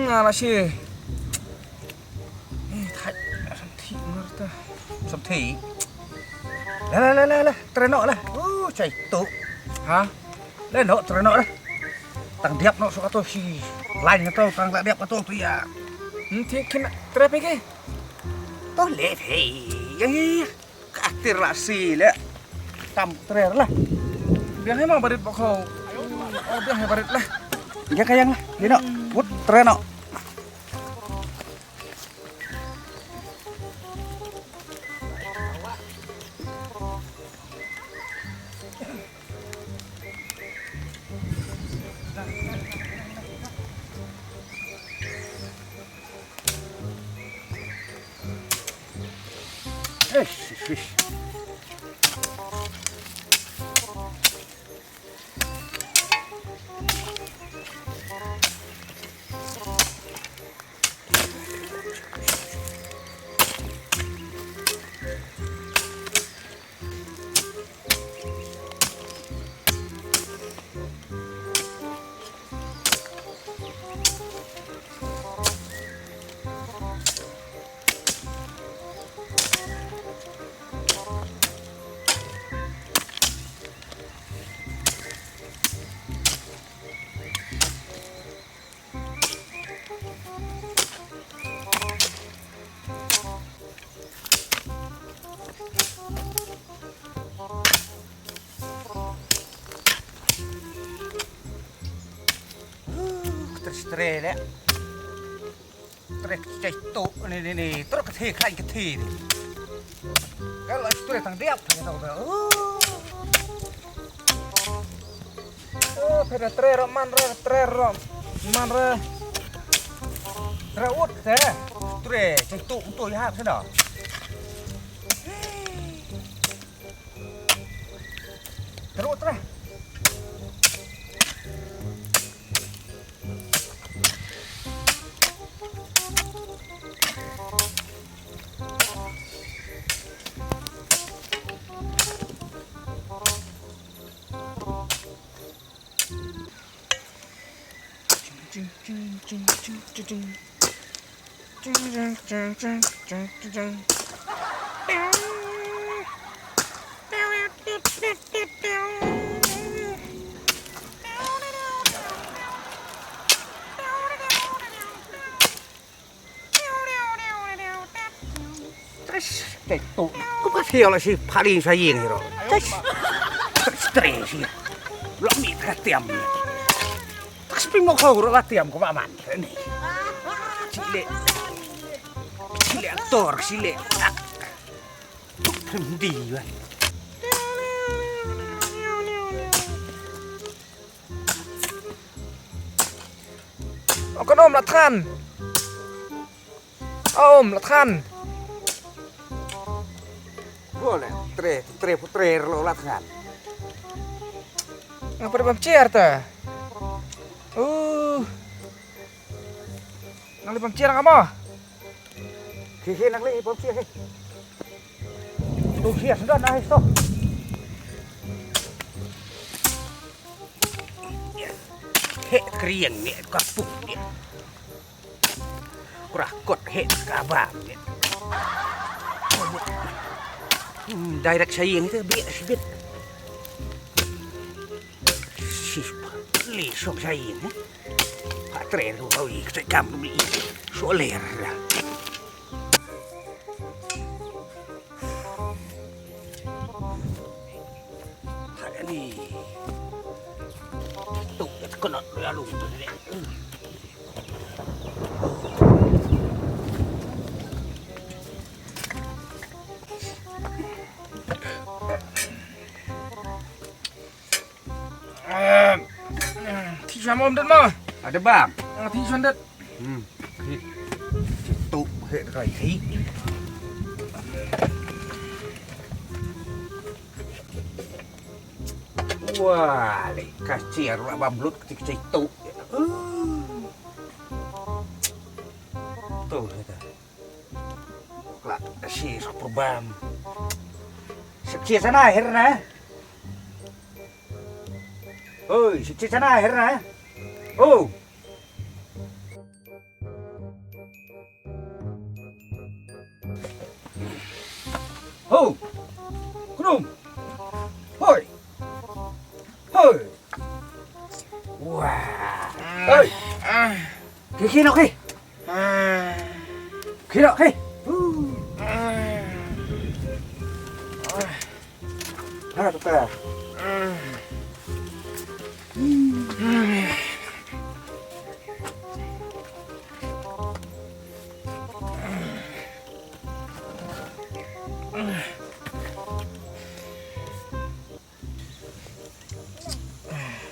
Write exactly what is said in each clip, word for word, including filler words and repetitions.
Nga la shi. Eh, thait. Samthi, bener ta. Samthi. La, la, la, la, la. Trei noh la. Uh, cai tu. Ha? La noh, trei noh la. Tang diap noh, so kato shi. Lain kato, tang la diap kato tu ya. Hmm, ti kin trei phi ki? To le phi. Ya, ya, ya. Ka tir la si le. Tam trei la. Biang hai ma barit bok ho. Oh, biang hai barit la. Ya ka yang la. Ni no. Put trei no. Eish, eish, eish. Trei, trei, le. Trei, trei, tu, ni, ni, ni. Trei, ka thi, ka thi, ni. Kalau trei tang diap, tang diap. Oh. Oh, phi da trei ruh man re, trei ruh man re. Trei ut te. Trei, cai tu, tu ya hap seno. Trei ut trei. Tes, tes tu. Ko ba sio la si pali sa yin hiro. Tes. Stres ya. Lo mi ka tiam. Tas pi mo ko ro la tiam ko ba man. Ni. Chile. Chile aktor, chile. Di ba. O, kan om la than. Om la than. Bole, tre, tre, tre lo la than. Ngapa dia bam chair ta? Uh. Nang li bam chair ngapa? Ki, ki, nang li bam chair, ki. Tu chair sudah naik tu. He, kering ni, kapuk ni. Kurah kot he, kabam ni. Hmm, direct saying tu, biar sibit. Sip, li song saying, eh. Pak tren tu, kau i, ketek kam tu, i. Soler dah. Hale ni. Tu, kat kena lalu tu ni. Em, em, thi sha mom dat ma. Ada bam. Ah, thi sha dat. Hmm. Hi. Cetuk he kai hi. Wah, le kacir la bam lut ketik cetuk. Tu kata. Kla si sa perbam. Sekecil sana akhirnya. Oi, sekecil sana akhirnya. Oh. Oh. Khnum. Hoi. Hoi. Wah. Hoi. Ki, ki, no, ki. Ki, no, ki. Ha, tu ka.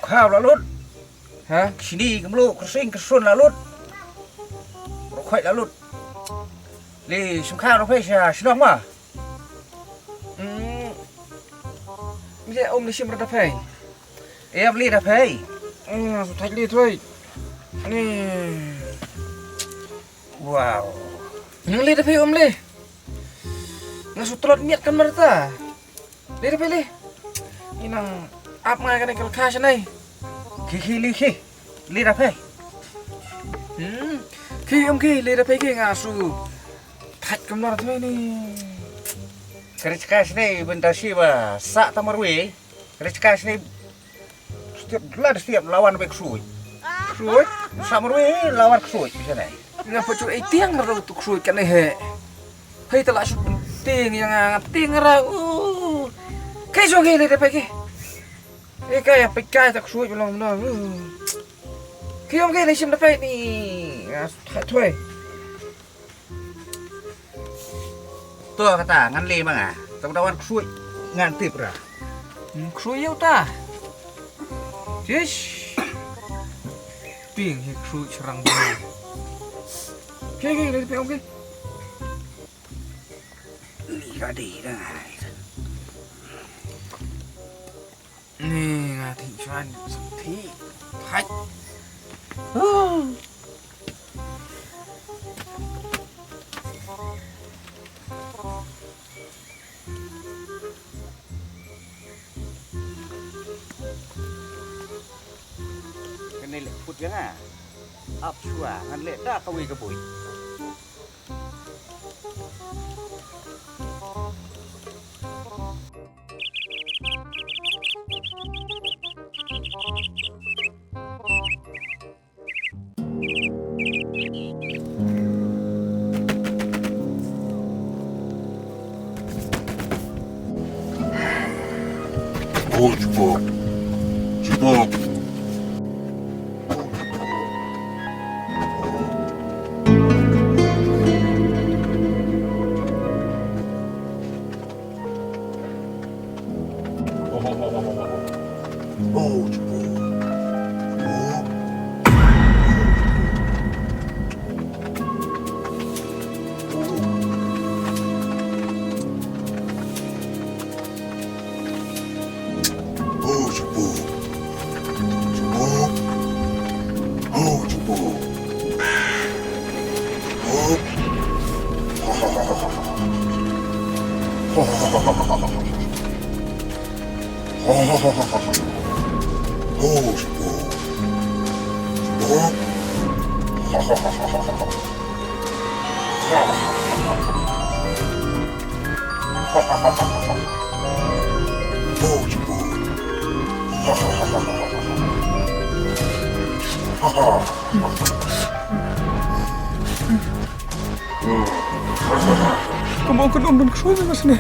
Khaw la lut. Ha? Shini kumlo, khursing khursung la lut. Rukhoi la lut. Li shim khaw rukhoi sha shnong ma. Hmm. Mje um li shim rata phai. Em li da phai. Hmm, su thai li thoi. Ni. Wow. Nang li da phai um li. Nga su tlot miat kan marta. Li da phai li. Inang ap ngai kan kal kha shanai. Khi khi li khi. Li da phai. Hmm. Khi um khi li da phai khi nga su. Thait kam lar thai ni. Kari chka shanai benda shi ba sa ta marwe. Kari chka shanai. Setiap la setiap lawan be ksuj. Ksuj? Sa marwe lawan ksuj shanai. Nga pa chu ai tiang ro tu ksuj kan he. Hei ta la shu penting yang nga ting ra. Uh. Kai so ge le da pai ke. Eh kai ya pai kai ta ksuj long no. Uh. Ki yong ge le shim da pai ni. Nga thoi thoi. To kata ngan le ma nga. Ta da wan ksuj ngan tip ra. Hmm, ksuj yau ta. Jish. Ping he ksuj serang ba. Ke ke le pe ong ke. Ni ka di da ngai. Ni nga thik chuan, thik. Hai. Kane leh put ïa nga. Ap shuwa ngan leh da kawei ka bui. Oh, jubok. Jubok. Kumba ong ka dum dum khroi na sne.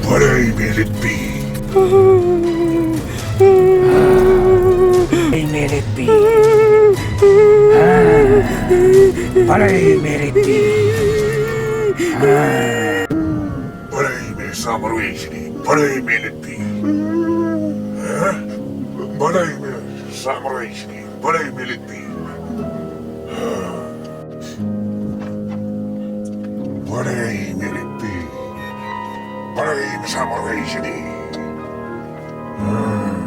Balei me leit phi? Balei me leit phi? Ha? Balei me leit phi? Ha? Balei me samar wei shane? Balei me leit phi? Ha? Balei me samar wei shane? Balei me leit phi? Balei me leit phi? Balei me samar wei shane? Hmm.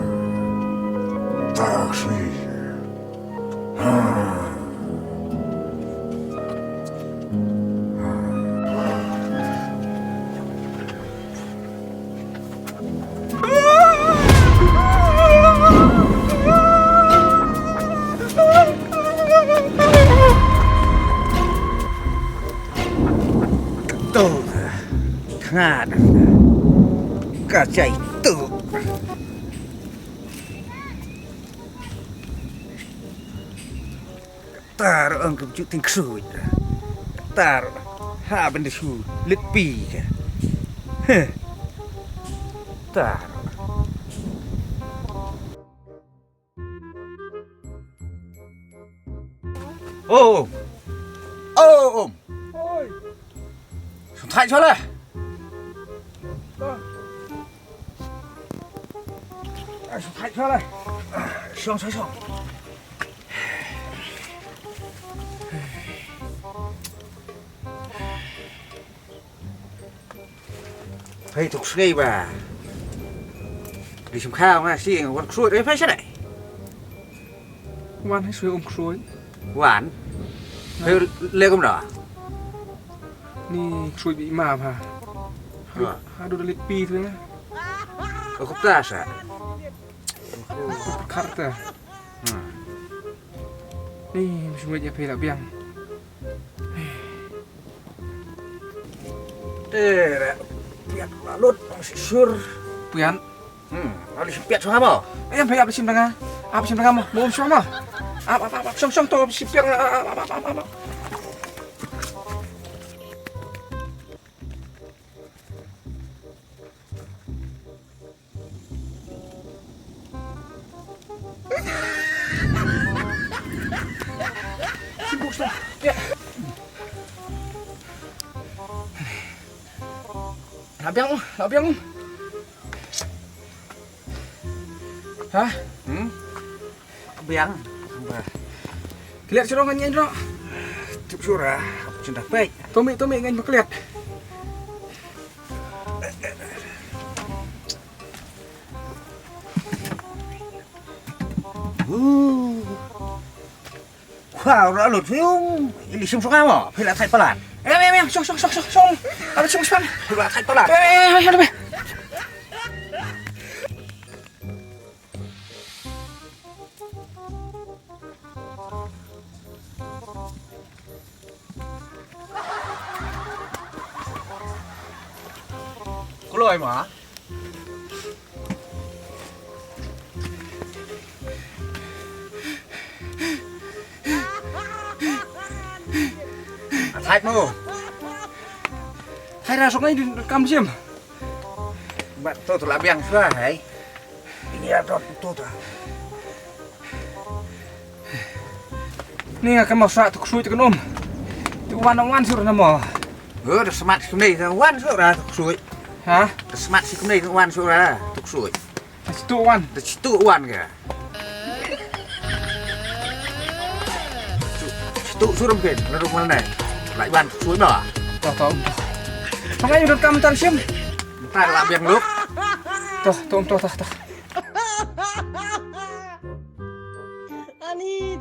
Tak sui. Hmm. To, thnga ka jai tu. Tar ong ka bju ting ksuid. Tar ha ban da shu lit pi ka. Heh. Tar. Oh. Oh, um. Oi. Shong thait shuwa le. Ai, shong thait shuwa le. Shong, shong, shong. Hei, tuk sngei ba. Di sim khaw nga si wan ksuid, eh, phai sha dei. Wan hei sui um ksuid. Wan. Hei le kum da. Ni ksuid bi ma ba. Ha. Ha du da lit pi tu na. Ko kup ta sa. Kar ta. Hmm. Ni mesti ngai ya phi la biang. Te, piat la lut, ang sisur. Piat. Hmm, ang sisur piat shuwa mo. Eh, piat apa sim tanga? Apa sim tanga mo? Mo shuwa mo. Apa, apa, apa, song, song, to, sim piat, apa, apa, apa, apa. Sibuk sa. Ya. Nak biang, nak biang. Hah? Hmm? Biang. Bah. Keliat sirong ngan nyen ro. Tup sura. Cinta pek. Tomi, tomi ngan keliat. Uh. Wow, ra lut fiung. Ili sum sung amo. Phi la thait palat. Eh, eh, eh, sung, sung, sung, sung, sung. Ada sung sung. Phi la thait palat. Eh, eh, eh, eh, eh. Kloi ma. Thait mo. Hai ra sok nai dun kam sim. Bat to to la biang shuwa hai. Ini ya to to ta. Ni nga kynmaw sa tu ksuid tu kynum. Tu wan wan sur na mo. Ho, da smat si kumne tu wan sur tu ksuid. Ha? Da smat si kumne tu wan sur tu ksuid. Da situ wan. Da situ wan ka. Situ sur mungkin, lalu mana? Lai wan tu ksuid ba. Toh, toh. Sangai udah kam tar sim. Entar la biang luk. Toh, toh, toh, toh, toh. Ani,